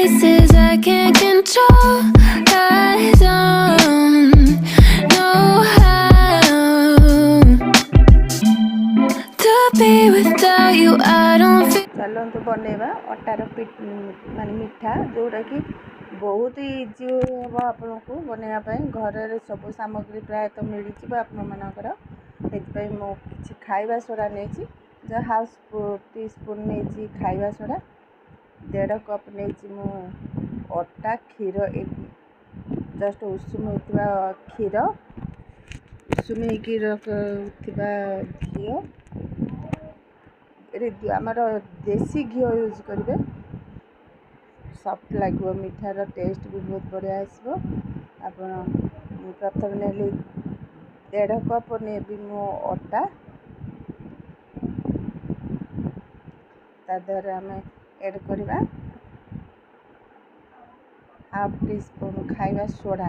Places I can't control. I don't know how to be without you. I don't feel. ଚାଲନ୍ତୁ ବନେଇବା ଅଟାର ମାନେ ମିଠା, ଯେଉଁଟାକି ବହୁତ ଇଜି ହେବ ଆପଣଙ୍କୁ ବନେଇବା ପାଇଁ। ଘରରେ ସବୁ ସାମଗ୍ରୀ ପ୍ରାୟତଃ ମିଳିଯିବ ଆପଣମାନଙ୍କର। ସେଥିପାଇଁ ମୁଁ କିଛି ଖାଇବା ସୋଡ଼ା ନେଇଛି, ଯାହା ହାଫ୍ ଟି ସ୍ପୁନ୍ ନେଇଛି ଖାଇବା ସୋଡ଼ା। ଦେଢ଼ କପ୍ ନେଇଛି ମୁଁ ଅଟା, କ୍ଷୀର, ଜଷ୍ଟ ଉଷୁମ ହେଇଥିବା କ୍ଷୀର, ଉଷୁମ ହେଇକି ଥିବା ଘିଅ। ଏଠି ଆମର ଦେଶୀ ଘିଅ ୟୁଜ୍ କରିବେ, ସଫ୍ଟ ଲାଗିବ, ମିଠାର ଟେଷ୍ଟ ବି ବହୁତ ବଢ଼ିଆ ଆସିବ। ଆପଣ ମୁଁ ପ୍ରଥମେ ନେଲି ଦେଢ଼ କପ୍ ନେବି ମୁଁ ଅଟା। ତା ଦେହରେ ଆମେ ଏଡ଼୍ କରିବା ହାଫ୍ ଟି ସ୍ପୁନ୍ ଖାଇବା ସୋଡ଼ା,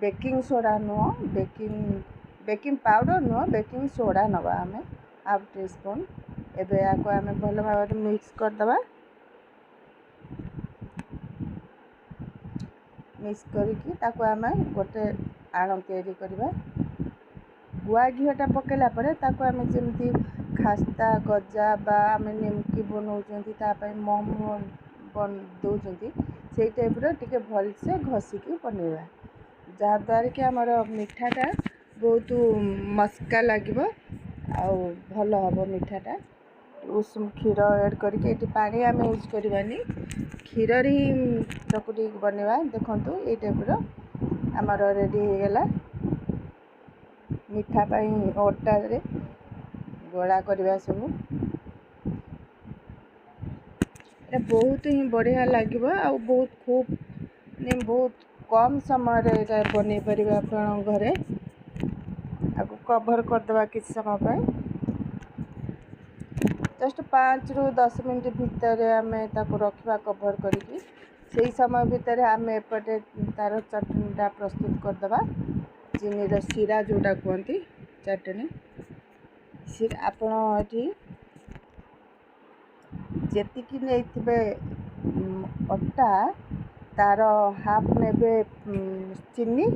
ବେକିଂ ସୋଡ଼ା ନୁହଁ, ବେକିଂ ପାଉଡ଼ର ନୁହଁ, ବେକିଂ ସୋଡ଼ା ନେବା ଆମେ ହାଫ୍ ଟି ସ୍ପୁନ୍। ଏବେ ଏହାକୁ ଆମେ ଭଲ ଭାବରେ ମିକ୍ସ କରିଦେବା। ମିକ୍ସ କରିକି ତାକୁ ଆମେ ଗୋଟେ ଆଣ ତିଆରି କରିବା। ଗୁଆ ଘିଅଟା ପକାଇଲା ପରେ ତାକୁ ଆମେ ଯେମିତି ଖାସ୍ତା ଗଜା ବା ଆମେ ନିମକି ବନାଉଛନ୍ତି, ତା ପାଇଁ ମହମ ଦେଉଛନ୍ତି, ସେଇ ଟାଇପ୍ର ଟିକେ ଭଲସେ ଘଷିକି ବନେଇବା, ଯାହାଦ୍ୱାରା କି ଆମର ମିଠାଟା ବହୁତ ମସ୍କା ଲାଗିବ ଆଉ ଭଲ ହେବ ମିଠାଟା। ଉଷୁମ କ୍ଷୀର ଏଡ଼୍ କରିକି, ଏଠି ପାଣି ଆମେ ୟୁଜ୍ କରିବାନି, କ୍ଷୀରରେ ହିଁ ଚକୁଟିକି ବନେଇବା। ଦେଖନ୍ତୁ, ଏଇ ଟାଇପ୍ର ଆମର ରେଡ଼ି ହେଇଗଲା। ମିଠା ପାଇଁ ଅଟାରେ ଗୋଳା କରିବା ସବୁ। ଏଇଟା ବହୁତ ହିଁ ବଢ଼ିଆ ଲାଗିବ ଆଉ ବହୁତ ଖୁବ୍ ମାନେ ବହୁତ କମ୍ ସମୟରେ ଏଇଟା ବନେଇ ପାରିବେ ଆପଣ ଘରେ। ଆକୁ କଭର୍ କରିଦେବା କିଛି ସମୟ ପାଇଁ, ଜଷ୍ଟ 5ରୁ 10 ମିନିଟ୍ ଭିତରେ ଆମେ ତାକୁ ରଖିବା କଭର୍ କରିକି। ସେଇ ସମୟ ଭିତରେ ଆମେ ଏପଟେ ତାର ଚଟଣିଟା ପ୍ରସ୍ତୁତ କରିଦେବା, ଚିନିର ଶିରା ଯେଉଁଟା କୁହନ୍ତି ଚଟଣି। ଆପଣ ଏଠି ଯେତିକି ନେଇଥିବେ ଅଟା, ତାର ହାଫ୍ ନେବେ ଚିନି।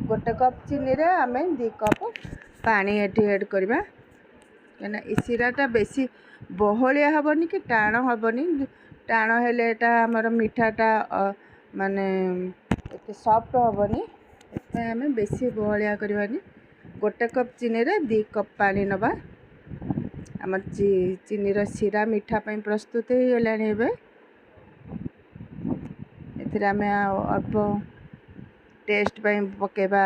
ଗୋଟେ କପ୍ ଚିନିରେ ଆମେ 2 କପ୍ ପାଣି ଏଠି ଏଡ଼୍ କରିବା, କାହିଁକିନା ଏ ଶିରାଟା ବେଶୀ ବହଳିଆ ହେବନି କି ଟାଣ ହେବନି। ଟାଣ ହେଲେ ଏଇଟା ଆମର ମିଠାଟା ମାନେ ଏତେ ସଫ୍ଟ ହେବନି। ଏଥିପାଇଁ ଆମେ ବେଶୀ ବହଳିଆ କରିବାନି। ଗୋଟେ କପ୍ ଚିନିରେ 2 କପ୍ ପାଣି ନେବା। ଆମର ଚିନିର ଶିରା ମିଠା ପାଇଁ ପ୍ରସ୍ତୁତ ହେଇଗଲାଣି। ଏବେ ଏଥିରେ ଆମେ ଆଉ ଅଳ୍ପ ଟେଷ୍ଟ ପାଇଁ ପକାଇବା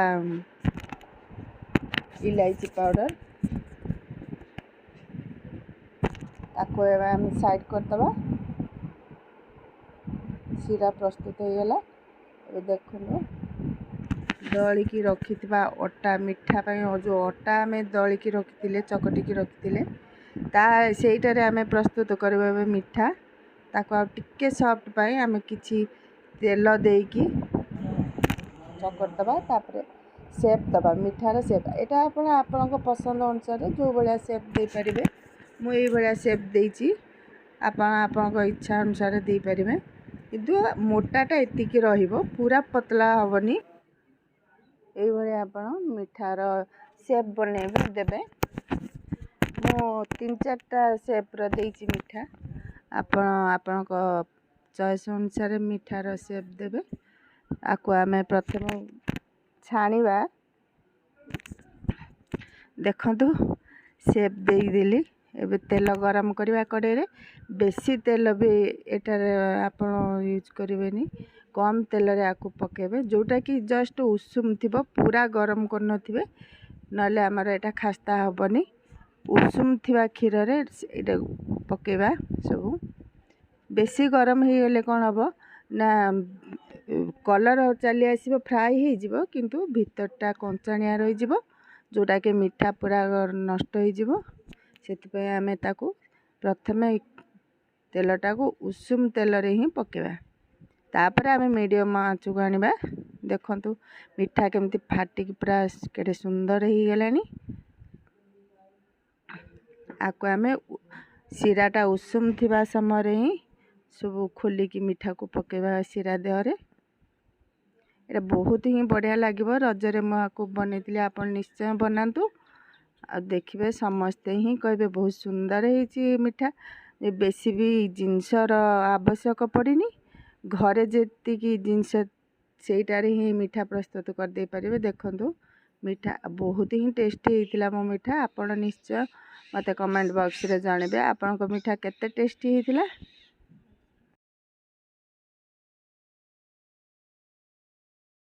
ଇଲାଇଚି ପାଉଡ଼ର। ତାକୁ ଏବେ ଆମେ ସାଇଡ଼୍ କରିଦେବା। ଶିରା ପ୍ରସ୍ତୁତ ହେଇଗଲା। ଏବେ ଦେଖନ୍ତୁ, ଦଳିକି ରଖିଥିବା ଅଟା ମିଠା ପାଇଁ ଯେଉଁ ଅଟା ଆମେ ଦଳିକି ରଖିଥିଲେ, ଚକଟିକି ରଖିଥିଲେ, ତା ସେଇଟାରେ ଆମେ ପ୍ରସ୍ତୁତ କରିବା ଏବେ ମିଠା। ତାକୁ ଆଉ ଟିକେ ସଫ୍ଟ ପାଇଁ ଆମେ କିଛି ତେଲ ଦେଇକି ଚକଟି ଦେବା, ତାପରେ ସେପ୍ ଦେବା, ମିଠାର ସେପ୍। ଏଇଟା ଆପଣ ଆପଣଙ୍କ ପସନ୍ଦ ଅନୁସାରେ ଯେଉଁ ଭଳିଆ ସେପ୍ ଦେଇପାରିବେ। ମୁଁ ଏଇଭଳିଆ ସେପ୍ ଦେଇଛି, ଆପଣ ଆପଣଙ୍କ ଇଚ୍ଛା ଅନୁସାରେ ଦେଇପାରିବେ, କିନ୍ତୁ ମୋଟାଟା ଏତିକି ରହିବ, ପୁରା ପତଳା ହେବନି। ଏଇଭଳିଆ ଆପଣ ମିଠାର ସେପ୍ ବନେଇକି ଦେବେ। ମୁଁ ତିନି ଚାରିଟା ସେପ୍ର ଦେଇଛି ମିଠା। ଆପଣ ଆପଣଙ୍କ ଚଏସ୍ ଅନୁସାରେ ମିଠାର ସେପ୍ ଦେବେ। ଆକୁ ଆମେ ପ୍ରଥମେ ଛାଣିବା। ଦେଖନ୍ତୁ, ସେପ୍ ଦେଇଦେଲି। ଏବେ ତେଲ ଗରମ କରିବା କଡ଼େଇରେ। ବେଶୀ ତେଲ ବି ଏଟାରେ ଆପଣ ୟୁଜ୍ କରିବେନି, କମ୍ ତେଲରେ ଆକୁ ପକାଇବେ, ଯେଉଁଟାକି ଜଷ୍ଟ ଉଷୁମ ଥିବ, ପୁରା ଗରମ କରିନଥିବେ, ନହେଲେ ଆମର ଏଇଟା ଖାସ୍ତା ହେବନି। ଉଷୁମ ଥିବା କ୍ଷୀରରେ ଏଇଟାକୁ ପକାଇବା ସବୁ। ବେଶୀ ଗରମ ହେଇଗଲେ କ'ଣ ହେବ ନା, କଲର୍ ଚାଲି ଆସିବ, ଫ୍ରାଏ ହେଇଯିବ, କିନ୍ତୁ ଭିତରଟା କଞ୍ଚାଣିଆ ରହିଯିବ, ଯେଉଁଟାକି ମିଠା ପୁରା ନଷ୍ଟ ହେଇଯିବ। ସେଥିପାଇଁ ଆମେ ତାକୁ ପ୍ରଥମେ ତେଲଟାକୁ ଉଷୁମ ତେଲରେ ହିଁ ପକାଇବା, ତାପରେ ଆମେ ମିଡ଼ିୟମ୍ ଆଞ୍ଚକୁ ଆଣିବା। ଦେଖନ୍ତୁ, ମିଠା କେମିତି ଫାଟିକି ପୁରା କେଡ଼େ ସୁନ୍ଦର ହେଇଗଲାଣି। ଆକୁ ଆମେ ଶିରାଟା ଉଷୁମ ଥିବା ସମୟରେ ହିଁ ସବୁ ଖୋଲିକି ମିଠାକୁ ପକାଇବା ଶିରା ଦେହରେ। ଏଇଟା ବହୁତ ହିଁ ବଢ଼ିଆ ଲାଗିବ। ରଜରେ ମୁଁ ଆକୁ ବନେଇଥିଲି, ଆପଣ ନିଶ୍ଚୟ ବନାନ୍ତୁ ଆଉ ଦେଖିବେ ସମସ୍ତେ ହିଁ କହିବେ ବହୁତ ସୁନ୍ଦର ହେଇଛି ମିଠା। ବେଶୀ ବି ଜିନିଷର ଆବଶ୍ୟକ ପଡ଼ିନି, ଘରେ ଯେତିକି ଜିନିଷ ସେଇଟାରେ ହିଁ ମିଠା ପ୍ରସ୍ତୁତ କରିଦେଇପାରିବେ। ଦେଖନ୍ତୁ, ମିଠା ବହୁତ ହିଁ ଟେଷ୍ଟି ହେଇଥିଲା ମୋ ମିଠା। ଆପଣ ନିଶ୍ଚୟ ମୋତେ କମେଣ୍ଟ ବକ୍ସରେ ଜଣାଇବେ ଆପଣଙ୍କ ମିଠା କେତେ ଟେଷ୍ଟି ହେଇଥିଲା।